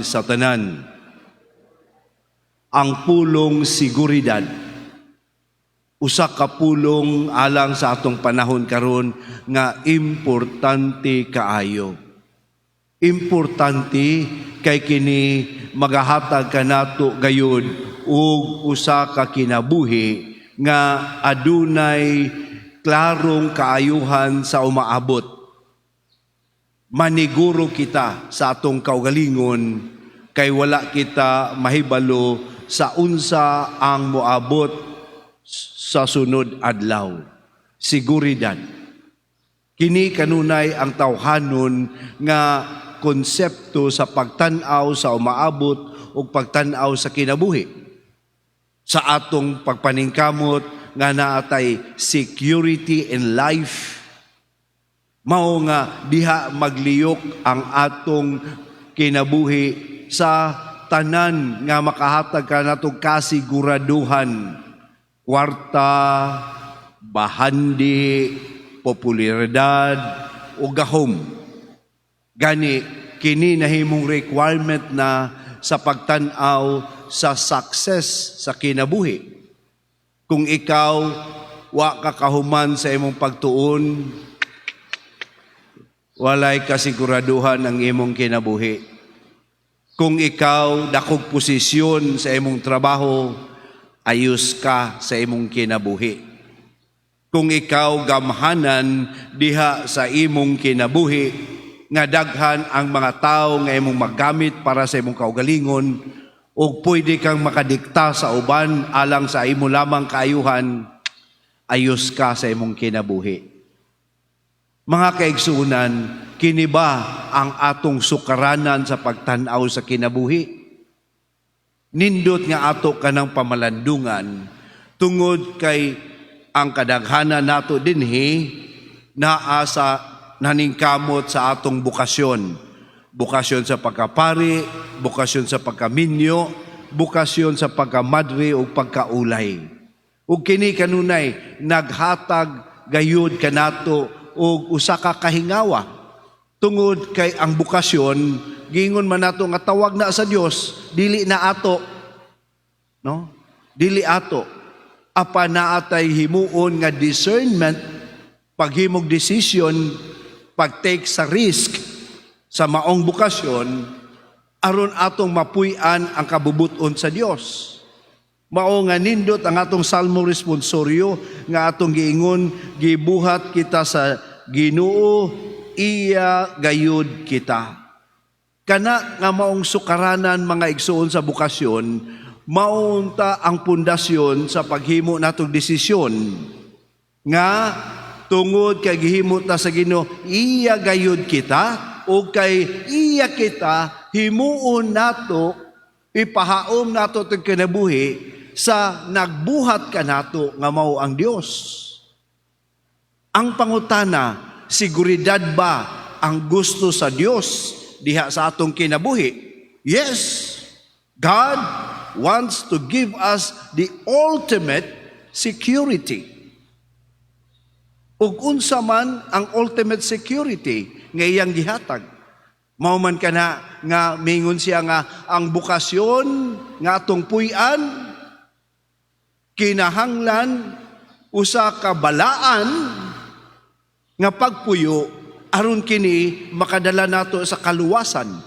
Sa tanan. Ang pulong "seguridad", usa ka pulong alang sa atong panahon karon nga importante kaayo. Importante kay kini magahatag kanato gayud og usa ka kinabuhi nga adunay klarong kaayuhan sa umaabot. Maniguro kita sa atong kaugalingon kay wala kita mahibalo sa unsa ang moabot sa sunod adlaw. Seguridad. Kini kanunay ang tawhanon nga konsepto sa pagtan-aw sa umaabot ug pagtan-aw sa kinabuhi. Sa atong pagpaningkamot nga naatay security in life, mao nga diha magliyok ang atong kinabuhi sa tanan nga makahatag kanato kasiguraduhan: kwarta, bahandi, popularidad o gahom. Gani kini nahimong requirement na sa pagtan-aw sa success sa kinabuhi. Kung ikaw wa ka kahuman sa imong pagtuon, walay kasiguraduhan ang imong kinabuhi. Kung ikaw dakog posisyon sa imong trabaho, ayos ka sa imong kinabuhi. Kung ikaw gamhanan diha sa imong kinabuhi, nga daghan ang mga tao nga imong magamit para sa imong kaugalingon, ug pwede kang makadikta sa uban alang sa imo lamang kaayuhan, ayos ka sa imong kinabuhi. Mga kaigsuonan, kini ba ang atong sukaranan sa pagtan-aw sa kinabuhi? Nindot nga ato kanang pamalandungan tungod kay ang kadaghanan nato dinhi naa sa naningkamot sa atong bokasyon. Bokasyon sa pagkapari, bokasyon sa pagkaminyo, bokasyon sa pagkamadre o pagkaulay. Ug kini kanunay naghatag gayud kanato og usa ka kahingawa tungod kay ang bokasyon, giingon man nato nga tawag na sa Dios, dili na ato, no? Dili ato, apan naatay himuon nga discernment, paghimog decision, pag-take sa risk sa maong bokasyon aron atong mapuy-an ang kabubuton sa Dios. Mao nga nindot ang atong salmo responsoryo nga atong giingon, "Gibuhat kita sa Ginoo, iya gayud kita." Kana nga maong sukaranan, mga igsuon, sa bokasyon, maunta ang pundasyon sa paghimo natong desisyon nga tungod kay gihimo ta sa Ginoo, iya gayud kita, o kay iya kita, himuon nato, ipahaom nato itong kinabuhi sa nagbuhat kanato nga mao ang Dios. Ang pangutana, seguridad ba ang gusto sa Dios diha sa atong kinabuhi? Yes. God wants to give us the ultimate security. Ug unsa man ang ultimate security nga iyang gihatag? Mao man kana nga mingon siya nga ang bokasyon nga atong puy-an kinahanglan usa ka balaan nga pagpuyo aron kini makadala nato sa kaluwasan.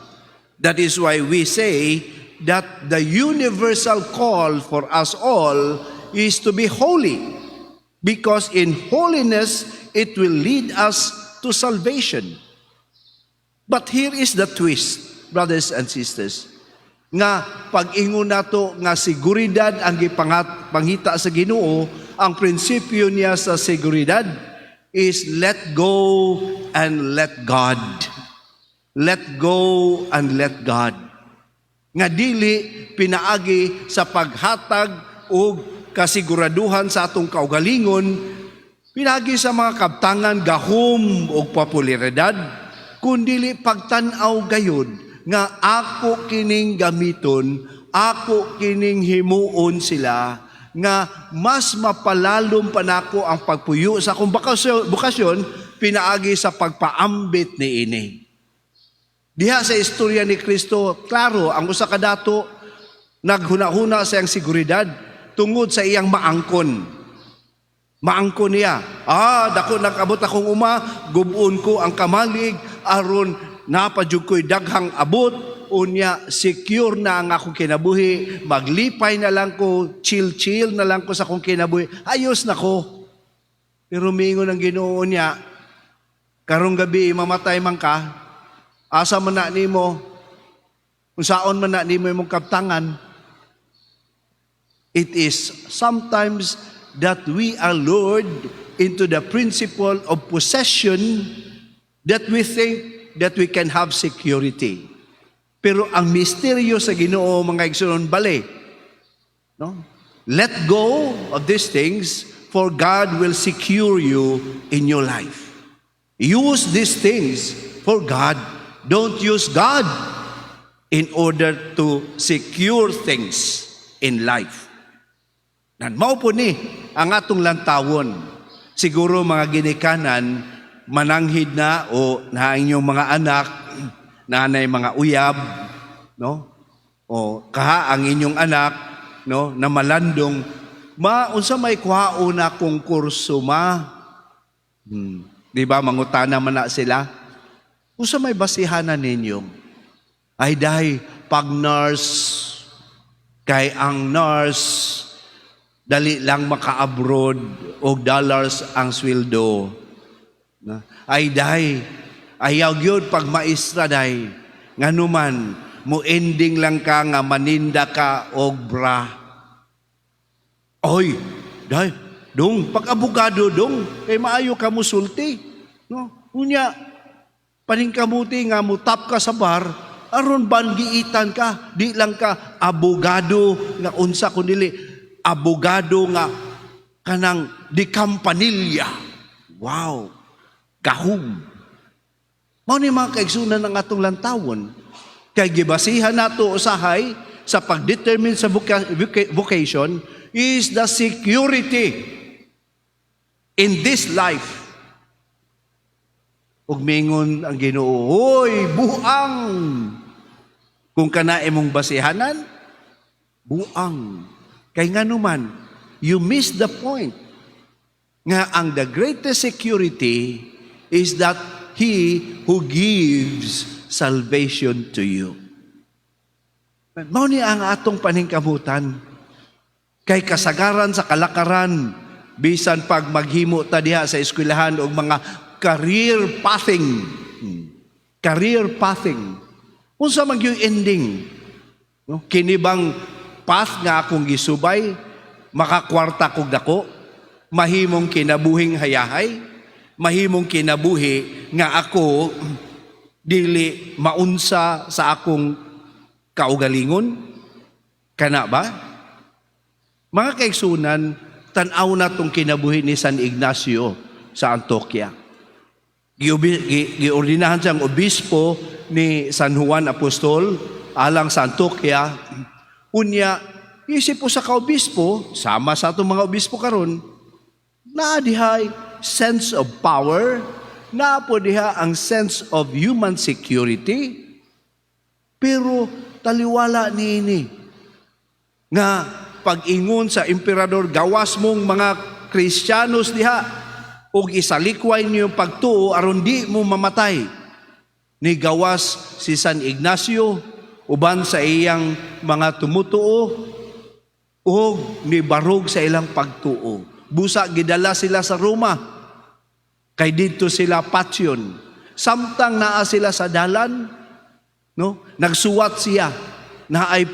That is why we say that the universal call for us all is to be holy. Because in holiness, it will lead us to salvation. But here is the twist, brothers and sisters. Nga pag-ingon nato nga seguridad ang gipangat panghita sa Ginoo, ang prinsipyo niya sa seguridad is let go and let God. Let go and let God. Nga dili pinaagi sa paghatag og kasiguraduhan sa atong kaugalingon, pinaagi sa mga kabtangan, gahom og popularidad, kundili pagtan-aw gayud nga ako kining gamiton, ako kining himuon sila nga mas mapalalom pa nako ang pagpuyo sa akong bokasyon pinaagi sa pagpaambit niini. Diha sa istorya ni Kristo, klaro, ang usa ka dato naghuna-huna sa iyang seguridad tungod sa iyang maangkon. Maangkon niya. "Ah, dako nag abot akong uma, gub-on ko ang kamalig aron naa pa jud ko'y daghang abot, unya secure na ang akong kinabuhi, maglipay na lang ko, chill-chill na lang ko sa akong kinabuhi. Ayos na ko." Pero miingon ang Ginoo niya, "Karong gabi mamatay man ka, asa man na nimo, unsaon man na nimo imong kabtangan?" It is sometimes that we are lured into the principle of possession that we think that we can have security. Pero ang misteryo sa Ginoo, mga igsoon, bale. No? Let go of these things, for God will secure you in your life. Use these things for God. Don't use God in order to secure things in life. Nan mao po ni ang atong lantawon. Siguro mga ginikanan mananghid na o na inyong mga anak, nanay mga uyab, no? O kaha ang inyong anak, no, na malandong, "Ma, unsa may kuhaon na kong kurso, ma?" Di ba mangutana man na sila? "Unsa may basihanan ninyo?" "Ay day, pag nurse, kay ang nurse dali lang maka-abroad og dollars ang sweldo. Na? Ay day, ayaw gyud pag maestra day. Nganuman, mo ending lang ka nga maninda ka og bra. Oy, day, dong, pag abogado dong, kay maayo ka musulti. No? Unya, paningkamuti nga mo tap ka sa bar, aron banggiitan ka, di lang ka abogado nga unsa kun dili, abogado nga kanang di kampanilya. Wow, gahom." Mao ni, mga kaigsunan, ang atong lantawon. Kay gibasihan nato usahay sa pag-determine sa vocation is the security in this life. Ug mingon ang Ginoo, "Hoy, buang! Kung kana imong basihanan, buang." Kay nganuman, you miss the point nga ang the greatest security is that He who gives salvation to you. Mao ni ang atong paningkamutan. Kay kasagaran sa kalakaran, bisan pag maghimo ta diha sa eskwelahan og mga career pathing. Career pathing. Unsa man gyud ending? No? Kini bang path nga akong gisubay, makakwarta kog dako, mahimong kinabuhing hayahay, mahimong kinabuhi nga ako dili maunsa sa akong kaugalingon? Kana ba? Mga kaigsunan, tan-aw na tong kinabuhi ni San Ignacio sa Antioquia. Giordinahan siyang obispo ni San Juan Apostol alang sa Antioquia. Unya, isip po sa kaobispo, sama sa atong mga obispo karon, naa dihay sense of power, naa po diha ang sense of human security, pero taliwala niini nga pag-ingon sa emperador, "Gawas mong mga Kristiyanos diha ug isalikway niyo yung pagtuo aron di mo mamatay." Ni gawas si San Ignacio uban sa iyang mga tumutuo ug nibarog sa ilang pagtuo. Busa gidala sila sa Roma kay didto sila patyon. Samtang naa sila sa dalan, no, nagsuwat siya na ay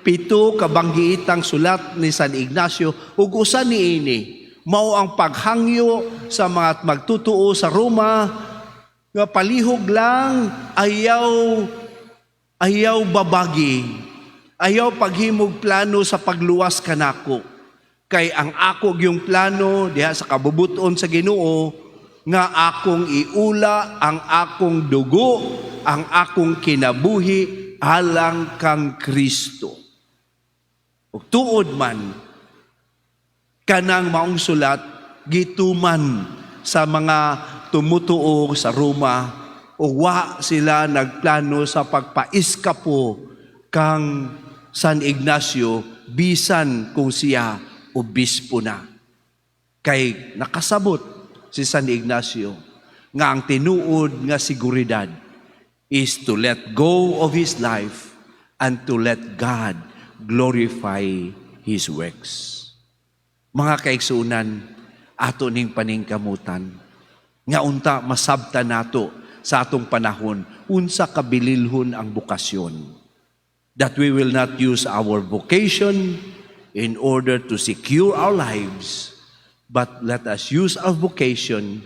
pito ka banggiitang sulat ni San Ignacio ug usa niini mao ang paghangyo sa mga magtutuo sa Roma nga palihog lang, ayaw ayaw babagi, ayaw paghimog plano sa pagluwas kanako, kay ang ako yung plano diha sa kabubuton sa Ginoo nga akong iula ang akong dugo, ang akong kinabuhi alang kang Kristo. Ug tuod man, kanang maong sulat gituman sa mga tumutuo sa Roma. Ug wa sila nagplano sa pagpaiskapo kang San Ignacio bisan kung siya obispo na. Kay nakasabot si San Ignacio nga ang tinuod nga seguridad is to let go of his life and to let God glorify his works. Mga kaigsuonan, ato ning paningkamutan nga unta masabtan nato sa atong panahon unsa kabililhon ang bokasyon. That we will not use our vocation in order to secure our lives, but let us use our vocation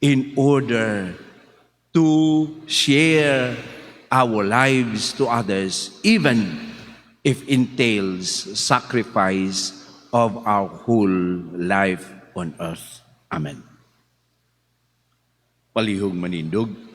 in order to share our lives to others, even if entails sacrifice of our whole life on earth. Amen. Palihog manindog.